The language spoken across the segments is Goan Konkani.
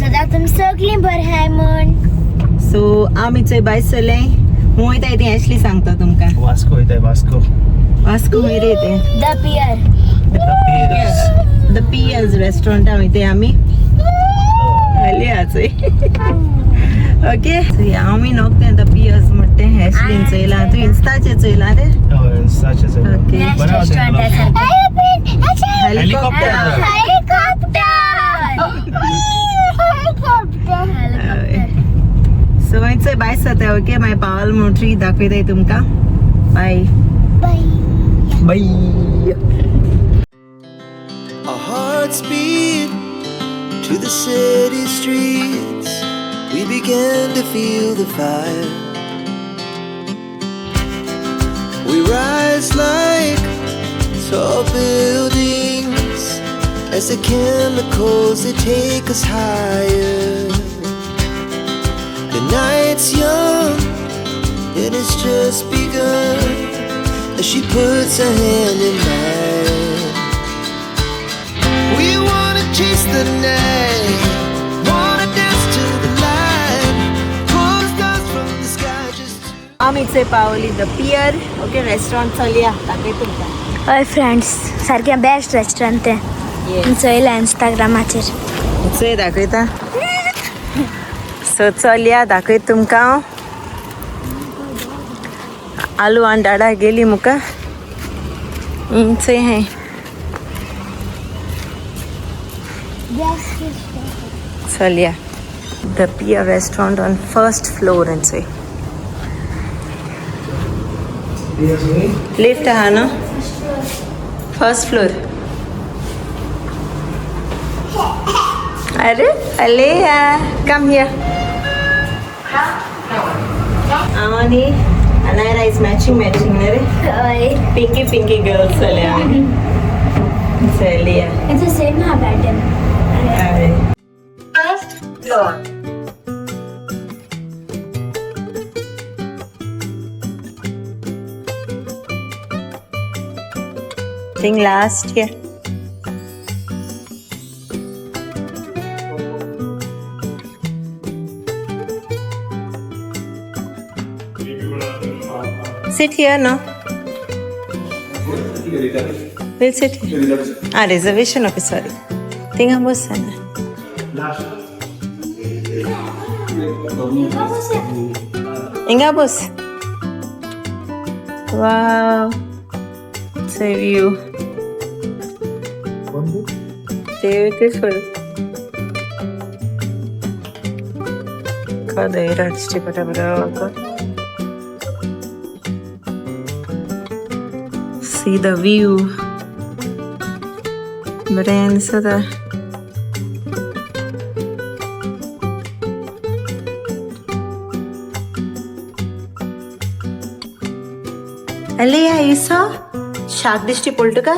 सदां तुमी सगळीं बरें हाय म्हूण. सो आमी चोय भायर सरले. खंय वयताय तें एशली सांगता तुमकां. वास्को वयताय, वास्को. वास्को खंय रे तें? The pier. The Piers. The Piers रेस्टॉरंटा वयताय आमी. आली चोय. ओके, आमी नोकतें the पियर्स म्हणटा तें एशलीन चोयलां. तूं इन्स्टाचेर चोयलां रे? हय, इन्स्टाचेर. Okay. Best restaurant helicopter. Helicopter. So चोय भायर सरता. ओके, मागीर पावल मोटरी दाखयताय तुमकां. बाय. बाय. बाय. Our hearts beat to the city streets. We began to feel the fire. We rise like tall buildings as the chemicals, they take us higher. The night's young and it's just begun as she puts her hand in mine. We wanna chase the night, wanna dance to the light, pull the stars from the sky just to. आमी चोय पावली the pier. Okay, restaurant. चलया, दाखय तुमकां. हय फ्रेंड्स, सारकें बेस्ट रेस्टॉरंट तें. चोयलां इंस्टाग्रामाचेर. चोय, दाखयता. सो चलया, दाखयता तुमकां हांव. आलू आनी डाडा गेली मुका. चोय हें. चलया, the Pier restaurant on first floor. चोय, लिफ्ट आहा न्हू? First floor. अरे अलेया, कम here. आनी अनायरा is matching matching रे. हय. पिंकी पिंकी गर्ल्स चलया, चलया. It's same हा पॅटर्न. अरे. First floor. Think last year. Sit here, no? We'll sit here. Ah, reservation, okay, sorry. Tinga bosana. Inga bos. Wow. It's a view. Beautiful. Kadeira दिश्टी पडटा. See the view. बरें दिसता. Aliyah, you saw? Shark दिश्टी पडलो तुका?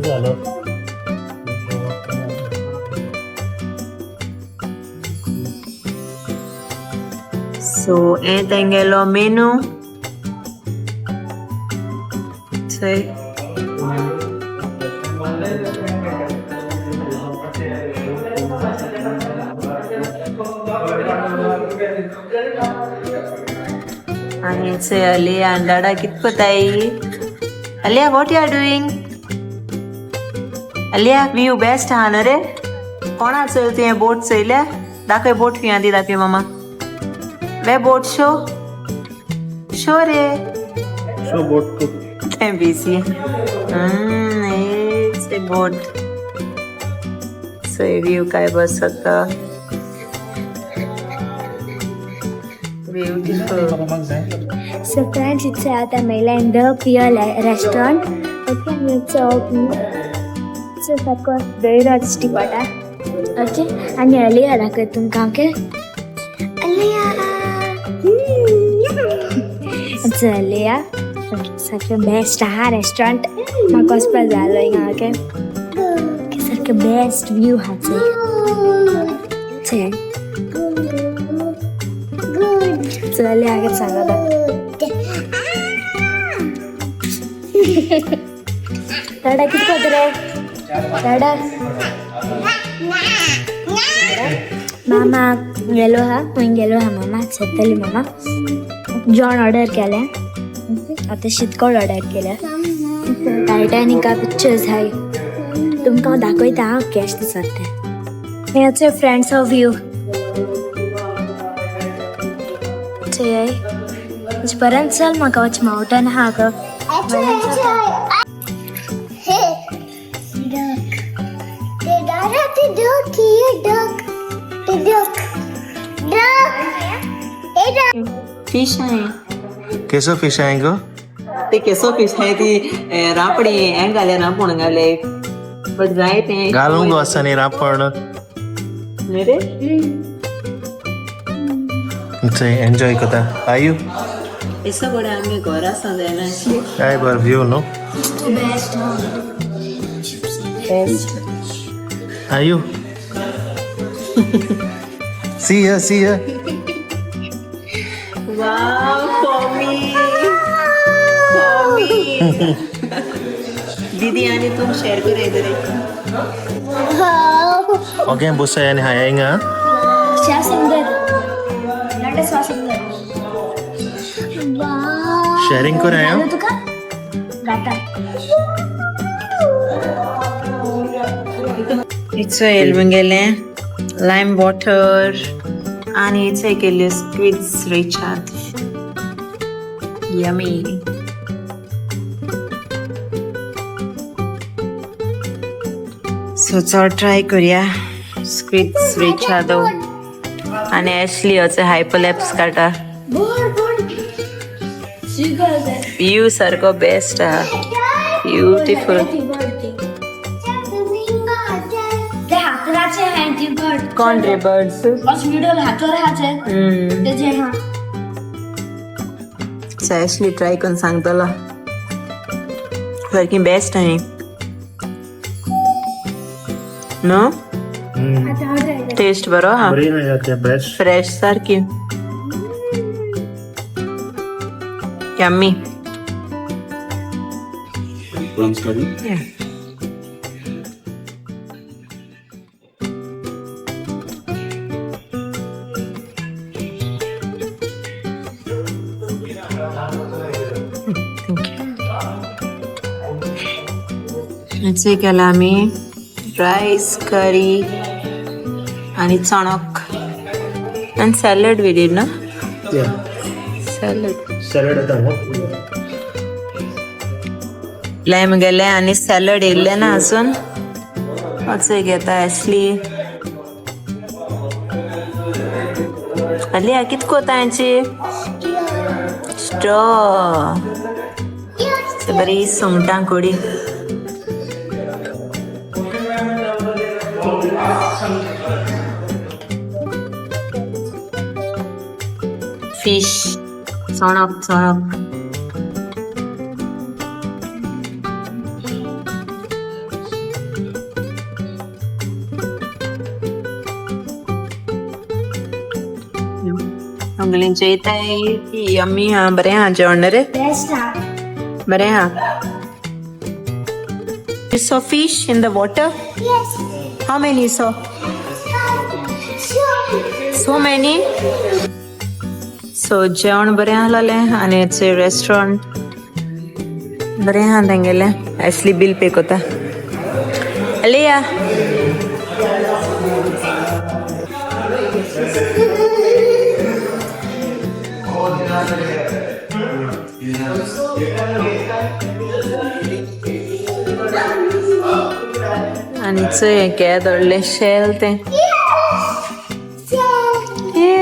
झालं. सो हें तेंगेलो मेनू. चोय. आनी चोय, अलिया आनी डाडा कित कोताय? अलिया, what you are doing? Aliya, view best आहा न्हू रे? कोणा चोयल तुवें? बोट चोयल्या? दाखय बोट खंय आहा ती. दाखय मामा. वे बोट? शो, शो रे. शो बोट टू. तें busy. It's a boat. So view काय बसता. Beautiful. So friends, it's आता मेला in the pier restaurant. Okay, and it's open. So सारको बरो दिश्टी पडटा. ओके, आनी अलिया दाखयता तुमकां. ओके, अलिया. अलिया, सारकें बेस्ट आहा रेस्टॉरंट. म्हाका वचपा जाय आसलो हिंगा. ओके, सारकें बेस्ट व्यू आहा चोय. है. चल आगे सांगा. टाटा किती कोत रे टाटा. मामा गेलो हा, खंय गेलो हा मामा सत्तली. मामा जेवण ऑर्डर केलें आतां, शीतकोड ऑर्डर केल्या. टायटॅनिका पिक्चर्स हाय, तुमकां हांव दाखयता हांव कॅश दिसत तें. हेचे फ्रेंड्स ऑफ व्यू चोय बरें. चल म्हाका वच मावटन आहा गो. Duck. The duck here, duck. The duck. Duck. Hey, duck. Fish आहे. केसो फिश आहे गो? ते केसो फिश आहे ती रापडी हें घाले ना पूण घाले बट जाय ते. घालूंक गो आसा न्ही रापण. न्ही रे. एन्जॉय करता आयु. येसो कडेन आमगे घर आसा जायना. काय बर व्यू न्हू. बेस्ट. बेस्ट. आयु, see here, see here. Wow, for me. For me. दीदी आणि तुम शेअर कर रे. ओके बुसाय आनी हाय हिंगा. Singer singer. शेअरिंग कर आयो. तुका गाता. इचो येयल मुगेलें लायम वॉटर आनी इचो केल्ल्यो स्क्विड्स रेचाद यमी. सो चड ट्राय करूया स्क्विड्स रेचादो. आनी एशली अचे हायपरलॅप्स काडटा. व्यू सारको बेस्ट आहा, ब्युटिफूल. ते हातराचे हैं ती बर्ड. कोण रे बर्ड्स? बस मिडल हातोर हाचे तेजे हा. सो एशली ट्राय करून सांगतलो सारकी बेस्ट आहे न्हू. आता हांव ट्राय करता. टेस्ट बरो हा. बरी ना ते बेस्ट. फ्रेश सारकी, yummy. Prawns curry. Yeah. Thank you. हेचे केला आमी रायस करी आणि चणक आणि सॅलड we did ना. या. सॅलड. सॅलड आता न्हू. लायम गेले आणि सॅलड येयल्ले ना अजून. अचोय घेता एशली. आलिया कित कोता हेची स्ट्रॉ. बरी सुंगटां कोडी. फिश, चणक चणक. सगळीं जेयताय. यम्मी हा, बरें हा जेवण रे. बेस्ट हा. बरें हा. You saw fish in the water? Yes. How many you saw? Sure. So many? So जेवण बरें आहलेलें आनी it's restaurant बरें आहा तेंगेलें. एशली बिल पे कोता. अलिया. आनी चोय केदो व्हडलें शेल तें. ये.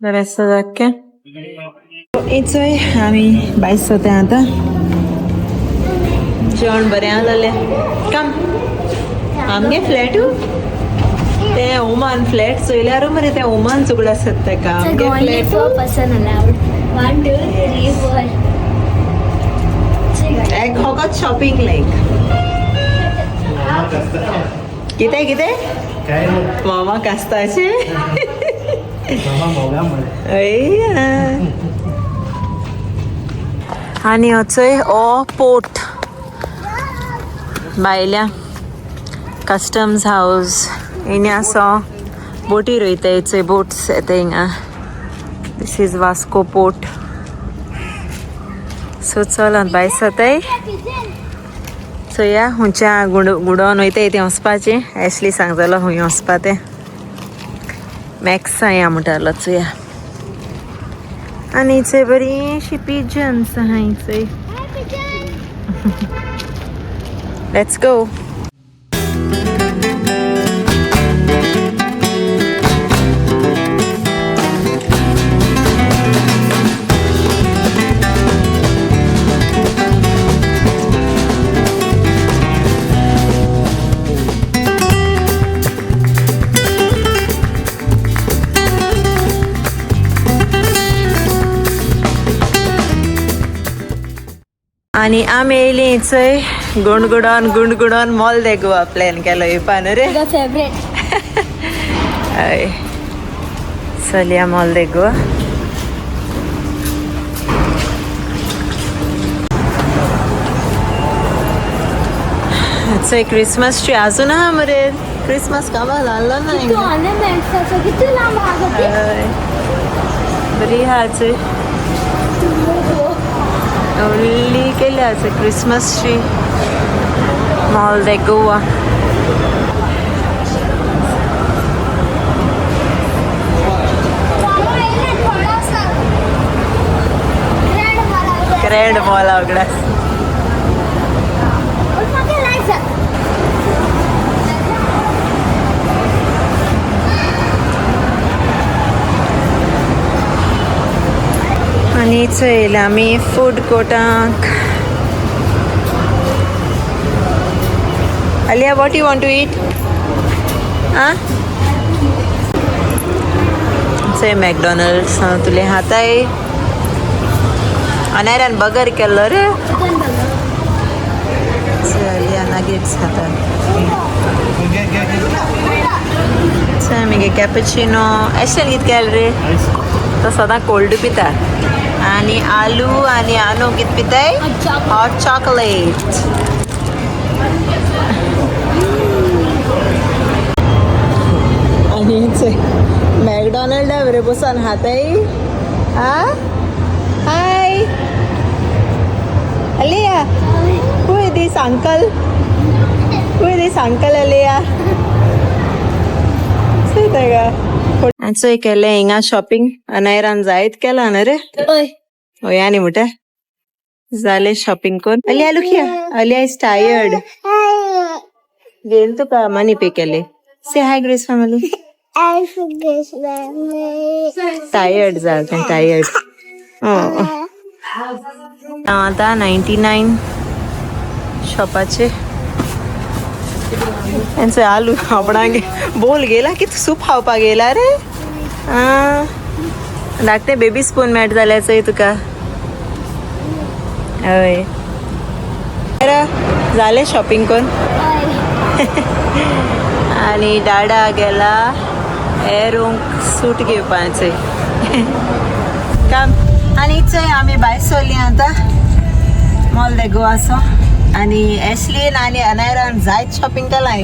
बरें आसा सारकें. चोय आमी भायर सरता आतां. जेवण बरें आहलेलें. कम आमगे फ्लॅटू ते ओमान फ्लॅट चोयल्यार मरे ते ओमान चुकड आसत तेका. आमगे Only flat. four person allowed. One, two, three, four. एक फकत शॉपिंग लायक. कितें कितें काय मामा कास्ताचे मामा मोगा म्हणे. आनी हचय ओ पोर्ट भायल्या कस्टम्स हावस हिंगा आसा बोटी रोयता चोय बोट्स येता हिंगा. This is Vasco port. So चल भायर सरताय चोया हुंच्या गुडोन वयताय तें वचपाचें. एशली सांगतलो खूंय वचपा तें. मॅक्सा या म्हणटालो चोया. आनी चोय बरीशी पिजन्स आहाय चोय. Let's go. आनी आमी येयली चोय गुणगुडोन गुणगुडोन मॉल दे गोवा प्लॅन केलो येवपा न्हू रे. तुझा फेवरेट. हय चलया मॉल दे गोवा. चोय क्रिसमस ट्री अजून आहा मरे. क्रिसमस काबार जाल्लो ना किती हिंगा. ऑर्नामेंट्स आसा किती लांब आहा ते. हय बरी आहा चोय. व्हडली केल्या आसा Christmas tree mall de Goa. Grand mall आवगडा. आनी चोयल्या आमी फूड कोर्टाक. Aliya, what you want to eat? आ चोय मॅकडॉनल्ड्स तुले हाताय. अनायरान बगर केल्लो रे. चोय अलिया नगेट्स खाता. चोय मागीर कॅपुचिनो. एशें कितें केलें रे? तो सदां कोल्ड पिता. आनी आलू आनी आनो कितें पिताय? Hot chocolate. आनी चोय मॅकडॉनल्डा बरे बसून खाताय. आ hi Aliya, who is this uncle? Who is this uncle Aliya? चोय ताका. आनी चोय केलें हिंगा शॉपिंग. अनायरान जायत केलां न्हू रे. हय आनी मुटे जालें शॉपिंग करून. Aliya look here. Aliya is tired. घेन तुका मनी पे केले. Say hi Grace family. Tired जालें तें टायर्ड. आतां 99 शॉपाचे. तेंचो आलू आपणाक बोल गेला की सूप खावपाक गेला रे. आं धाकटें बेबी स्पून मेळटा जाल्यार चोय तुका. हय जालें शॉपिंग करून. आनी डाडा गेला एरूंक सूट घेवपाचें काम. आनी चोय आमी भायर सरली आतां मॉल दे गोवा सो. आनी एशलीन आनी अनायरान जायत शॉपिंग केलां.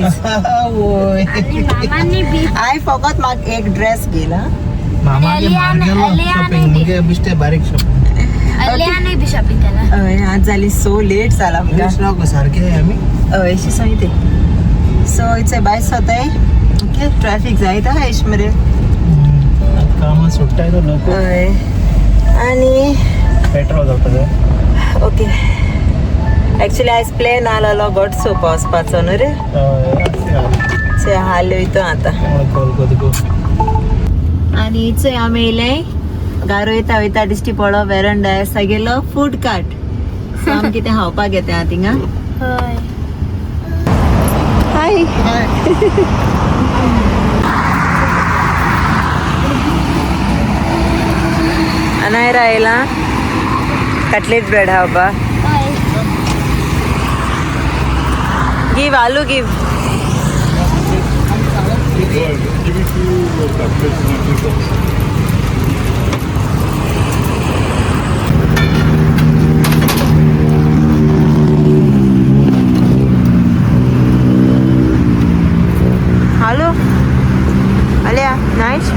हांवें फकत म्हाका एक ड्रेस घेला. बारीक शॉपिंग. हय आज जाली सो लेट जाला आमकां. सारखे आमी हय अशी सांगते. सो it's भायर सरताय. ओके ट्रॅफिक जायत आहा एश मरे. कामां सुट्टाय तो लोक. हय आनी पेट्रोल घालपाचें. ओके एक्चुअली आयज प्लॅन आलेलो घट सोपा वचपाचो न्हू रे. चोय हाल वयता आतां. कॉल कर. आनी चोय आमी येयले गारो वयता वयता दिश्टी पडो वेरंडा आसा गेलो फूड कार्ट. सो आमी कितें खावपाक घेता थिंगा. हाय अनायरा येयला कटलेट ब्रेड खावपा. Give aloo give. Hello Aliya, nice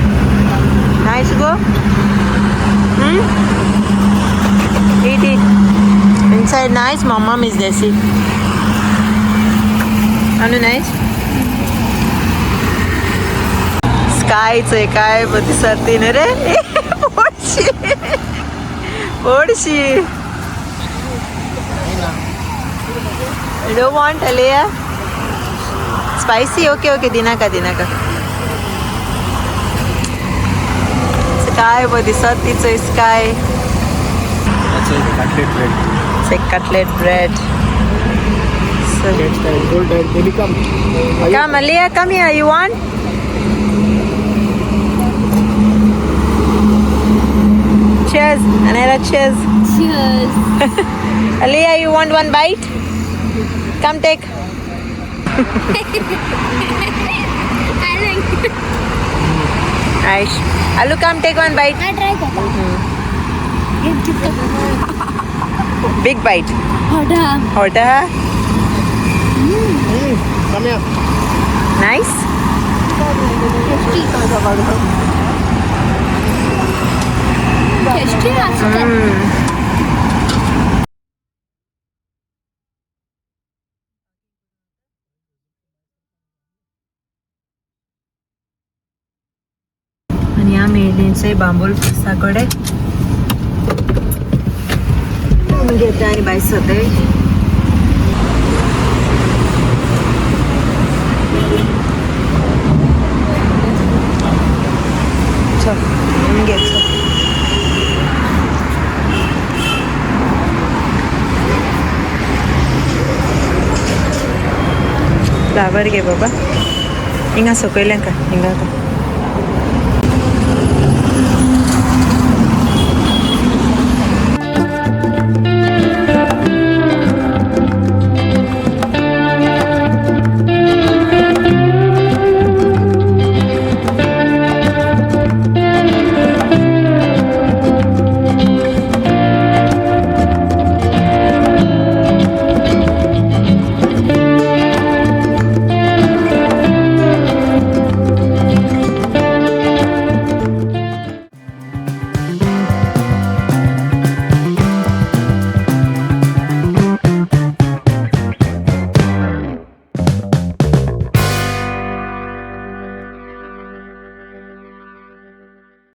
nice go. Eat it. Inside nice, mamma miss desi. Anu nice. Sky चोय काय दिसत न्हू रे. पोडशी पोडशी. You don't want Alea? Spicy? Okay, okay, दिनाका दिनाका. काय बघ दिसत तिचं sky. That's like cutlet bread. It's like cutlet bread. So, Baby, come. Come, Alea, come here. You want? Cheers. Anaira, cheers. Cheers. Alea, you want one bite? Come take. Aish. Alu, come take one bite. I try करता. Big bite. Hot. Hot. Come here. Nice. Tasty असतं. आणि आम्ही येयलींचे बांबोल फेस्ता कडेन घेता आनी भायर सरताय. चल आमी घेत. फ्लावर घे बाबा. हिंगा सकयल्यान का हिंगा का.